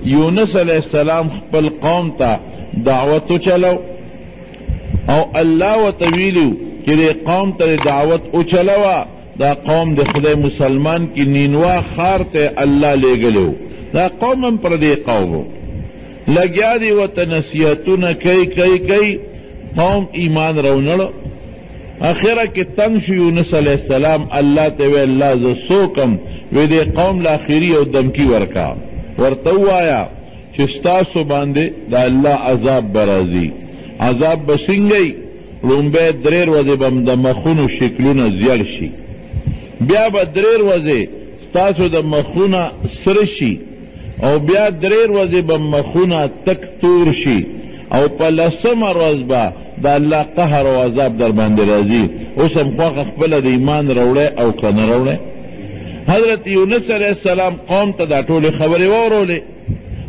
یونس علیه السلام خپل قوم ته دعوت وچلو او الله ورته ویلي چې دې قوم ته دې دعوت وچلوه، دا قوم د خدای مسلمان کی نینوا ښار ته الله لیږلی و، دا قوم هم پردی قوم و، لګیا دی ورته نصیحتونه کوي کوي کوي، قوم ایمان راونړ. اخره کې تنګ شو یونس علیه السلام الله ته ویل الله زه څه وکړم؟ وی دې قوم له اخري یو دمکي ورکړه ورته ووایه چې ستاسو باندې د الله عذاب به راځي عذاب به څنګه وي؟ ړومبی درې ورځې به د مخونو شکلونه زیړ شي بیا به درې ورځې ستاسو د مخونه سره شي او بیا درې ورځې به مخونه تک تور شي او په لسمه ورځ به د الله قهر او عذاب درباندې راځي. اوس هم خوښه خپله د ایمان راوړی او که نه راوړی؟ حضرت یونس علیه السلام قوم ته دا ټولې خبرې واورولې.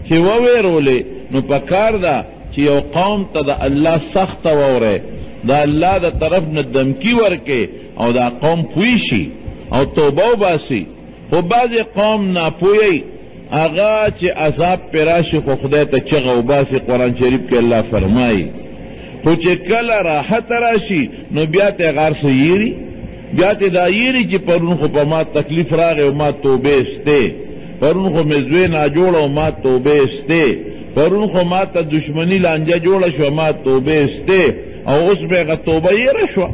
چې ووېرولې نو پکار ده چې یو قوم ته د الله سخته واورې، د الله د طرف نه دمکي ورکړې او دا قوم پوه شي او توبه وباسي. خو بعضې قوم ناپوه وي هغه چې عذاب پرې راشي خو خدای ته چغه وباسي، قرآن شریف کې الله فرمایي، خو چې کله راحت راشي نو بیا ترې هغه هر څه هېري، بیا ترې دا هېري چې پرون خو په ما تکلیف راغی او ما توبه ایستې، پرون خو مې زوی ناجوړه او ما توبه ایستې، پرون خو ما ته دښمني لانجه جوړه شوه ما توبه ایستې او اوس مې هغه توبه هېره شوه.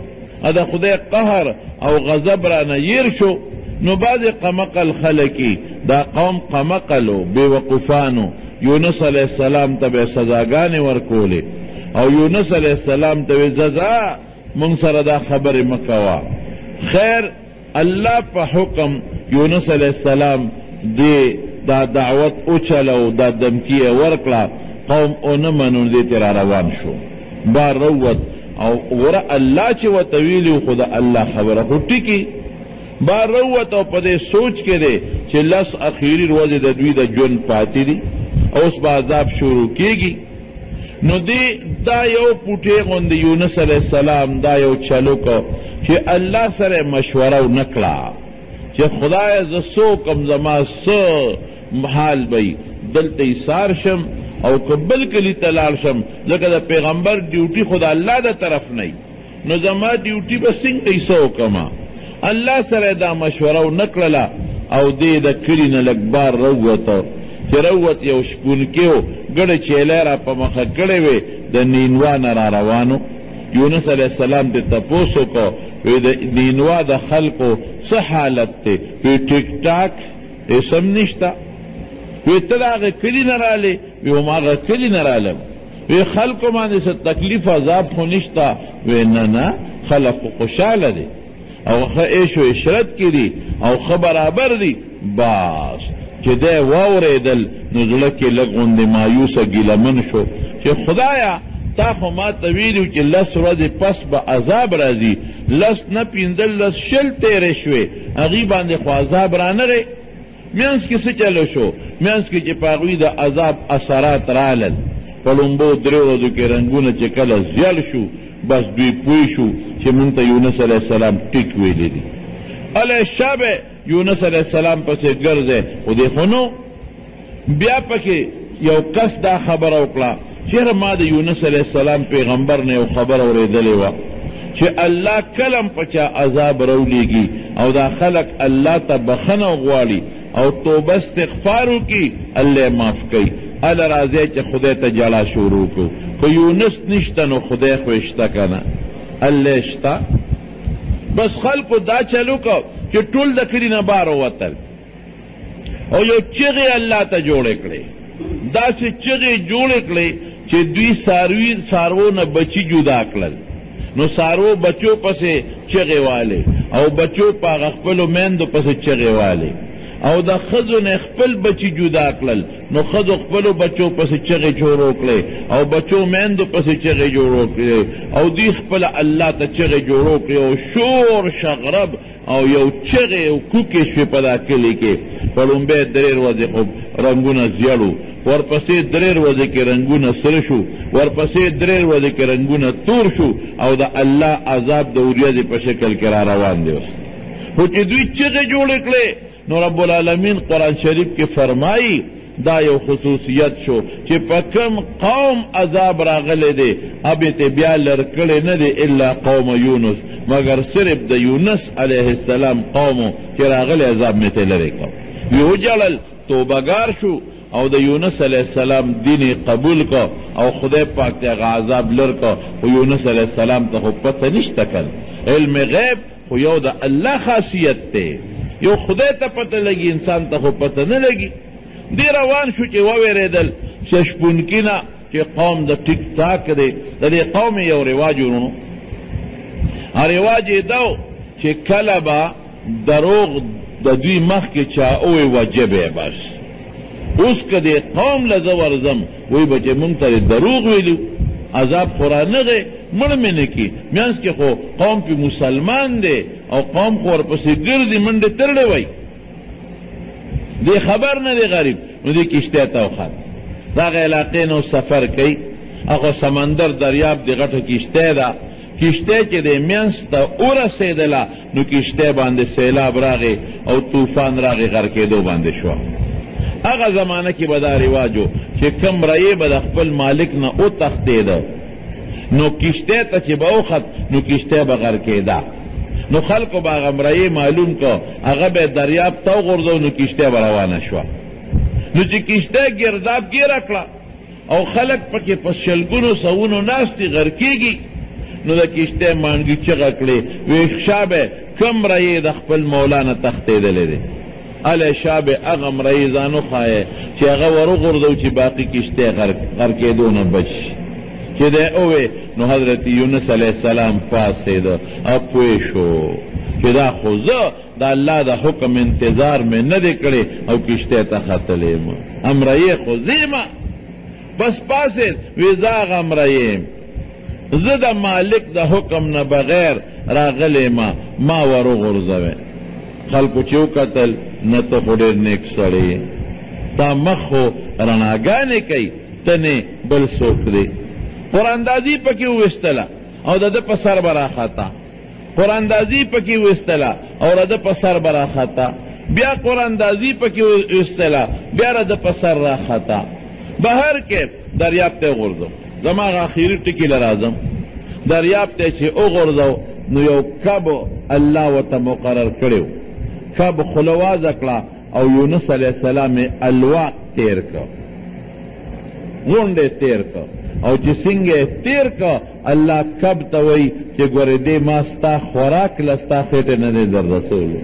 د خدای قهر او غضب رانه هېر شو. نو بعضې قمقل خلک یې، دا قوم قمقل و، بې وقوفان و، یونس علیه السلام ته به یې سزاګانې ورکولې او یونس علیه السلام ته ویې ځه ځه مونږ سره دا خبرې مه کوه. خیر الله په حکم یونس علیه السلام دې دا دعوت وچلو، دا دمکي یې ورکړه، قوم ونه منو، دې ترې راروان شو، بار راووت او ګوره الله چې ورته ویلي وو خو د الله خبره خو ټیکي بار راووت او په دې سوچ کې دی چې لس اخیري ورځې د دوی د ژوند پاتې دي او اوس به عذاب شروع کیږي. نو دی دا یو پوټی غوندې یونس علیه السلام دا یو چل وکړ چې الله سره یې مشوره ونه کړه چې خدایه زه څه وکړم زما څه حال به وي، دلته ایسار شم او که بل کلي ته لاړ شم، ځکه د پیغمبر ډیوټي خو د الله د طرف نه وي، نو زما ډیوټي به څنګه وي څه وکړم؟ الله سره یې دا مشوره ونه کړله او دی د کلي نه لږ بار راووت، چې راووت یو شپونکی و، ګړې چیلۍ را په مخه کړې وې، د نینوا نه را روان و. یونس علیه السلام ترې تپوس وکړ، وی د نینوا د خلکو څه حالت دی؟ وی ټیک ټاک. هېڅ هم نشته. وی ته د هغه کلي نه رالې؟ وی هم هغه کلي نه رالم. وی خلکو باندې څه تکلیف عذاب خو نشته؟ وی نه نه، خلک خو خوشحاله دي او ښه عیش و عشرت کې دي او ښه برابر دي. بس چې دی واورېدل نو زړه کې لږ غوندې مایوسه ګیله من شو چې خدایه تا خو ما ته ویلي چې لس ورځې پس به عذاب راځي، لس نه 15 20 تېرې شوې، هغوی باندې خو عذاب رانغی. مینځ کې څه چل وشو؟ مینځ کې چې په هغوی د عذاب اثرات رالل، په ړومبو درې ورځو کې رنګونه چې کله زیړ شو، بس دوی پوه شو چې مونږ ته یونس علیه السلام ټیک ویلي دي. هله شابه یونس علیه السلام پسې ګرځی، خو دی خو نه و. بیا پکې یو کس دا خبره وکړه چې یاره ما د یونس علیه السلام پیغمبر نه یو خبره اورېدلې وه چې الله کله هم په چا عذاب راولېږي او دا خلک الله ته بخښنه وغواړي او توبه استغفار وکړي الله یې معاف کوي. هله راځئ چې خدای ته ژړا شروع کړو. که یونس نشته نو خدای خو یې شته که نه؟ الله یې شته. بس خلکو دا چل وکړ چې ټول د کلي نه بار ووتل. او یو چغې الله ته جوړې کړې، داسې چغې جوړې کړې چې دوی څاروي څاروو نه بچي جدا کړل، نو څاروو بچو پسې چغې والې او بچو په هغه خپلو میندو پسې چغې والې او د ښځو نه خپل بچي جدا کړل، نو ښځو خپلو بچو پسې چغې شروع کړې او بچو میندو پسې چغې جوړو کړې او دوی خپله الله ته چغې جوړو کړې او شور شغرب او یو چغې او کوکې شوې په دا کلي کې. په ړومبی درې ورځې خو رنګونه زیړ وو، ورپسې درې ورځې کې رنګونه سره شو، ورپسې درې ورځې کې رنګونه تور شو او د الله عذاب د وریځې په شکل کې را روان دی اوس. خو چې دوی چغې جوړې کړې نو رب العالمین قرآن شریف کې فرمایي. دا یو خصوصیت شو چې په کوم قوم عذاب راغلی دی اب یې ترې بیا لر کړی نه دی الا قوم یونس، مګر صرف د یونس علیه السلام قوم و چې راغلی عذاب مې ترې لرې کړ. وی وژړل، توبه ګار شو او د یونس علیه السلام دین یې قبول کړ او خدای پاک ترې هغه عذاب لر کړ. خو یونس علیه السلام ته خو پته نشته کنه، علم غیب خو یو د الله خاصیت دی، یو خدای ته پته لګي، انسان ته خو پته نه لګي. دی روان شو چې ووېرېدل چې شپونکي نه چې قوم د ټیک ټاک دی. د دې قوم یې یو رواج وروڼو، رواج یې دا و چې کله به دروغ د دوی مخکې چا ووایي وجبه یې بس. اوس که دې قوم له زه ورځم وایي به چې مونږ ته دې دروغ ویلي وو، عذاب خو رانغی، مړ مې نه کړي. مینځ کې خو قوم پې مسلمان دی او قوم خو ورپسې ګرځي، منډې ترړې وایي. دی خبر نه دی غریب، نو دی کشتی ته وخت، د هغه علاقې نه اوس سفر کوي، هغه سمندر دریاب دی، غټه کشتی ده. کشتی چې دی مینځ ته ورسېدله نو کشتی باندې سیلاب راغی او طوفان راغی، غرقېدو باندې شوه. هغه زمانه کې به دا رواج و چې کوم ریې به د خپل مالک نه وتښتېده نو کشتی ته چې به وخت نو کشتی به غرقېده، نو خلکو به هغه مريې معلوم کړ، هغه به یې دریاب ته وغورځاوه نو کشتی به روانه شوه. نو چې کشتی ګرداب ګیره کړه او خلک پکې په شلګونو سوونو ناست دي غرقېږي، نو د کشتی مانګي چغه کړې، وې شابه کوم مريې د خپل مولا نه تښتېدلی دی؟ الی شابه هغه مريې ځان وښایه چې هغه ور وغورځوو چې باقي کشتی غرقېدو نه بچ شي. چې دی ووې نو حضرت یونس علیه السلام پاڅېده او پوه شو چې دا خو زه د الله د حکم انتظار مې نه دی کړی او کشتی ته ختلی یم، امريې خو زه یم. بس پاڅېد، وې زه هغه امريې یم، زه د مالک د حکم نه بغیر راغلی یم، ما ور وغورځوی. خلکو چې وکتل، نه ته خو ډېر نېک سړی یې، ستا مخ خو رڼاګانې کوي، ته نې بل څوک دی. قراندازي پکې وویستله او د ده په سر به راخته. قراندازي پکې وویستله او د ده په سر به راخته. بیا قراندازي پکې وویستله، بیا د ده په سر راخته. بهر کیف دریاب ته وغورځو. زما هغه اخري ټکي له راځم. دریاب ته چې وغورځو نو یو کب الله ورته مقرر کړی و. کب خوله وازه کړه او یونس علیه السلام یې الواق تېر کړ، غونډ یې تېر کړ او چې څنګه یې تېر کړ الله کب ته وایي چې ګورې دې ما ستا خوراک له ستا خېټې نه دی در رسولی،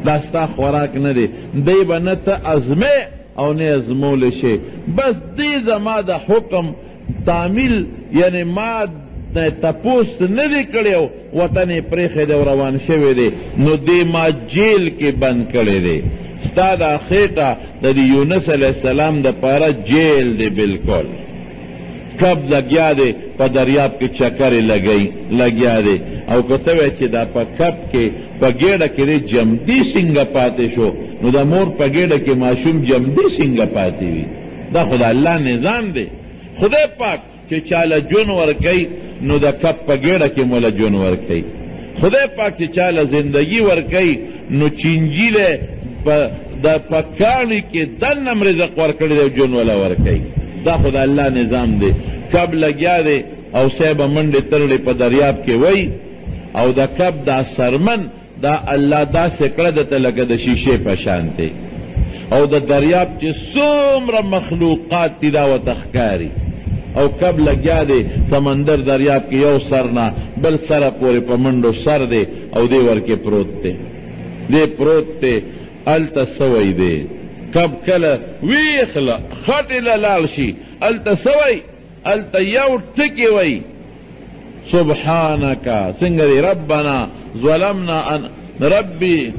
دا ستا خوراک نه دی، دی به نه ته ازمې او نه ازمولی شې، بس دی زما د حکم تعمیل یعنې ما نه تپوس نه دی کړی او وطن یې پرېښی دی او روان شوی دی، نو دې ما جیل کې بند کړی دی. ستا دا خېټه د دې یونس علیه السلام دپاره جیل دی بلکل. کب لګیا دی په دریاب کې چکرې لګوي لګیا دی، او که ته وایې چې دا په کب کې په ګېډه کې دی جمدی څنګه پاتې شو، نو د مور په ګېډه کې ماشوم جمدی څنګه پاتې وي؟ دا خو د الله نظام دی. خدای پاک چې چاله ژوند ورکوي نو د کب په ګېډه کې مو له ژوند ورکوي. خدای پاک چې چاله زندګي ورکوي نو چینجي له په د په کاڼي کې دننه هم رزق ورکړی دی او ژوند وله ورکوي. دا خو د الله نظام دی. کب لګیا دی او صاحب منډې ترړې په دریاب کې وهي او د کب دا څرمن دا الله داسې کړه ده ته لکه د شیشې په شانتې او د دریاب چې څومره مخلوقات دي دا ورته ښکاري او کب لګیا دی سمندر دریاب کې یو سر نه بل سره پورې په منډو سر دی او دی ورکې پروت دی، دی پروت دی، هلته څه وایي دی کب کله ویښ له خټې له لاړ شي هلته څه وایي؟ هلته یو ټکی وایي سبحانک څنګه دی ربنا ظلمنا ان ربي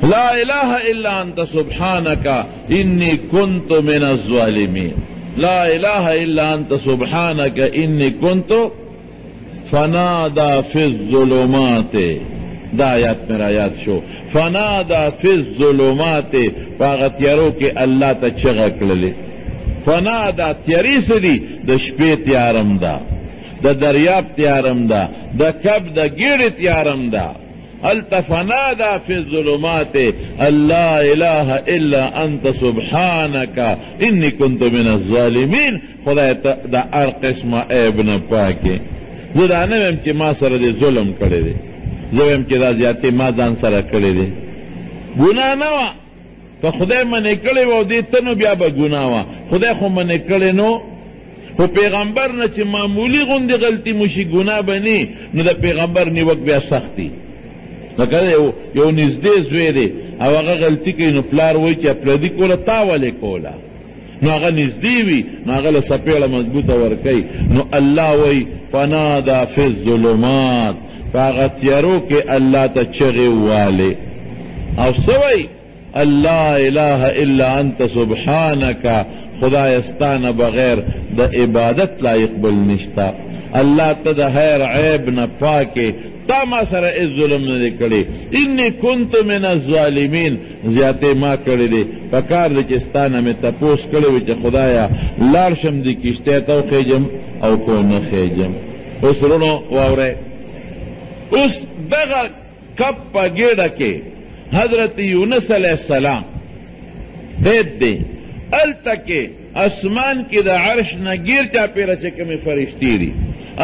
لا اله الا انت سبحانك اني كنت من الظالمين لا اله الا انت سبحانك اني كنت فنادا فی الظلمات، دا آیات مې را یاد شو، فنادا فی الظلمات، په هغه تیارو کې الله ته چغه کړلې. فنادا، تیارې څه دي؟ د شپې تیاره هم ده، د دریاب تیاره هم ده، د کب د ګېډې تیاره هم ده. هلته فنادا فی الظلمات ان لا اله الا انت سبحانک انی کنت من الظالمین. خدای ته د هر قسمه عیب نه پاک یې. زه دا نه وایم چې ما سره دې ظلم کړی دی، زه وایم چې دا زیاتی ما ځان سره کړی دی. ګناه نه وه، که خدای منع کړې وه او دې ته نو بیا به ګناه وه، خدای خو منع کړې نو. خو پیغمبر نه چې معمولي غوندې غلطي مو شي ګناه به نه، نو د پیغمبر نیوک بیا سخت وي. لکه یو نږدې زوی دی او هغه غلطي کوي نو پلار وایي چې پردي کوله تا ولې کوله، نو هغه نږدې وي نو هغه له څپېړه مضبوطه ورکوي. نو الله وایي فنادا فی الظلمات، په هغه تیارو کې الله ته چغې ووالې او څه وایي؟ الله اله الا انت سبحانک، خدایه ستا نه بغیر د عبادت لایق بل نشته، الله ته د هر عیب نه پاک یې، تا ما سره هیڅ ظلم نه دی کړی، انی کنت من الظالمین، زیاتی ما کړی دی، پکار دی چې ستا نه مې تپوس کړی وی چې خدایه لاړ شم دې کښتۍ ته وخیژم او که ونه خیژم. اوس وروڼو واورئ، اوس دغه کب په ګېډه کې حضرت یونس علیه السلام قید دی، هلته کې اسمان کې د عرش نه ګیر چاپېره چې کومې فرشتې دي،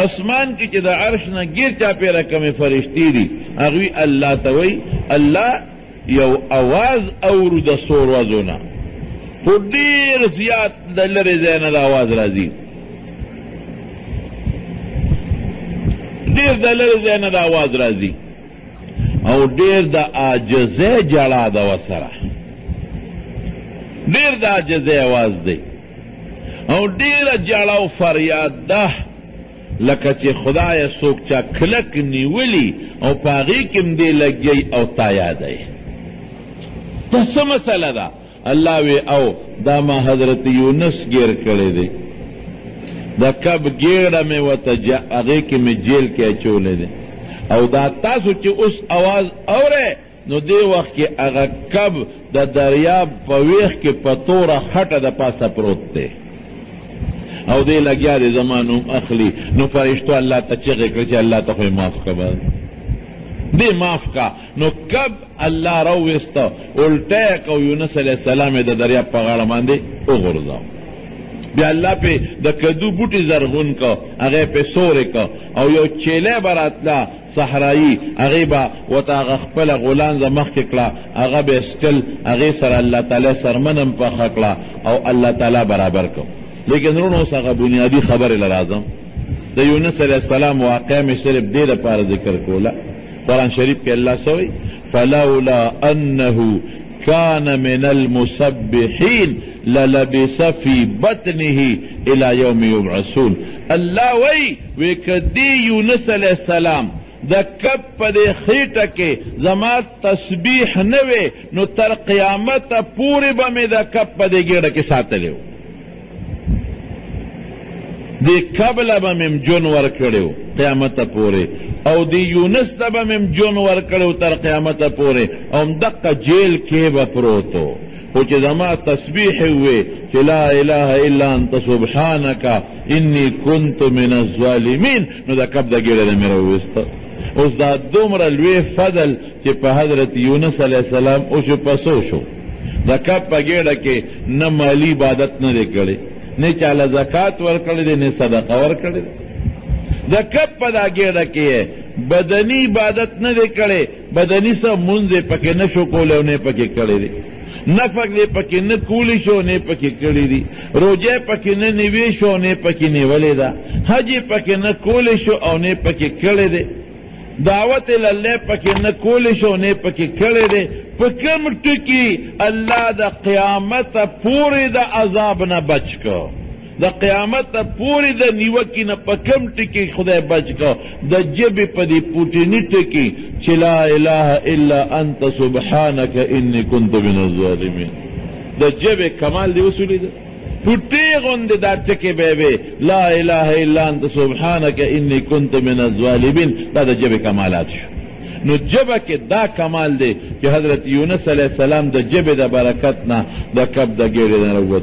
اسمان کې چې د عرش نه ګیر چاپېره کومې فرشتې دي، هغوی الله ته وایي الله یو اواز اورو د څو ورځو نه، خو ډېر زیات د لرې ځای نه دا اواز راځي، ډېر د لرې ځای نه دا اواز راځي او ډېر د عاجزۍ ژړا ده ورسره، ډېر د عاجزۍ اواز دی او ډېره ژړا او فریاد ده، لکه چې خدایه څوک چا کلک نیولي او په هغې کې هم دی لګیایي او تا یادوي. دا څه مسله ده؟ الله وی او دا ما حضرت یونس ګیر کړی دی، د کب ګیړه مې ورته هغې کې مې جیل کې اچولی دی، او دا تاسو چې اوس اواز اورئ نو دې وخت کې هغه کب د دریاب په ویښ کې په توره خټه د پاسه پروت دی او دی لګیا دی زما نوم اخلي. نو فرشتو الله ته چغې کړې چې الله ته خو یې معاف کړه، دې معاف کا. نو کب الله راوویسته، الټه یې کړه او یونس علیه السلام یې د دریاب په غاړه باندې وغورځاوه. بیا الله پې د کدو بوټي زرغون کړ، هغه یې پې سوری کړ او یو چیلی به راتله صحرایي، هغې به ورته هغه خپله غولانځه مخکې کړه، هغه به یې څکل، هغې سره الله تعالی څرمن هم پخه کړه او الله تعالی برابر کړ. لیکن وروڼو اوس هغه بنیادي خبرې له راځم. د یونس علیه السلام واقعه مې صرف دې لپاره ذکر کوله، قرآن شریف کې الله څه وایي؟ فلولا انه کان من المسبحین للبث فی بطنه الی یوم یبعثون. الله وایي وی که دې یونس علیه السلام د کب په دې خېټه کې زما تسبیح نه وی نو تر قیامته پورې به مې د کب په دې ګېډه کې ساتلی و، دې کب له به مې ژوند ورکړی و قیامته پورې، او دې یونس ته به مې ژوند ورکړی و تر قیامته پورې، او همدقه جیل کې به پروت و. خو چې زما تسبیح یې ووې چې لا اله الا انت سبحانک انی کنت من الظالمین، نو د کب د ګېډې نه مې راوویسته. اوس دا دومره لوی فضل چې په حضرت یونس علیه السلام وشو، په څه وشو؟ د کب په ګېډه کې نه مالي عبادت نه دی کړی، نه چا له زکات ورکړی دی، نه صدقه ورکړې ده. د کب په دا ګېډه کې یې بدني عبادت نه دی کړی، بدني څه لمونځ یې پکې نه شو کولی او نه یې پکې کړی دی، نفل یې پکې نه کولی شو او نه یې پکې کړی دي، روژه یې پکې نه نیوی شو او نه یې پکې نیولې ده، حج یې پکې نه کولی شو او نه یې پکې کړی دی، دعوت الله پکې نه کولی شو او نه یې پکې کړی دی. په کوم ټکي الله د قیامته پورې د عذاب نه بچ کړ؟ د قیامته پورې د نیوکې نه په کوم ټکي خدای بچ کړ؟ د ژبې په دې پوټیني ټکي چې لا اله الا انت سبحانک انی کنت من الظالمین. د ژبې کمال دې اوس ولیده؟ پوټې غوندې دا ټکی به یې وې لا اله الا انت سبحانک انی کنت من الظالمین، دا د ژبې کمالات شو. نو ژبه کې دا کمال دی چې حضرت یونس علیه السلام د ژبې د برکت نه د کب د ګېډې نه راووت.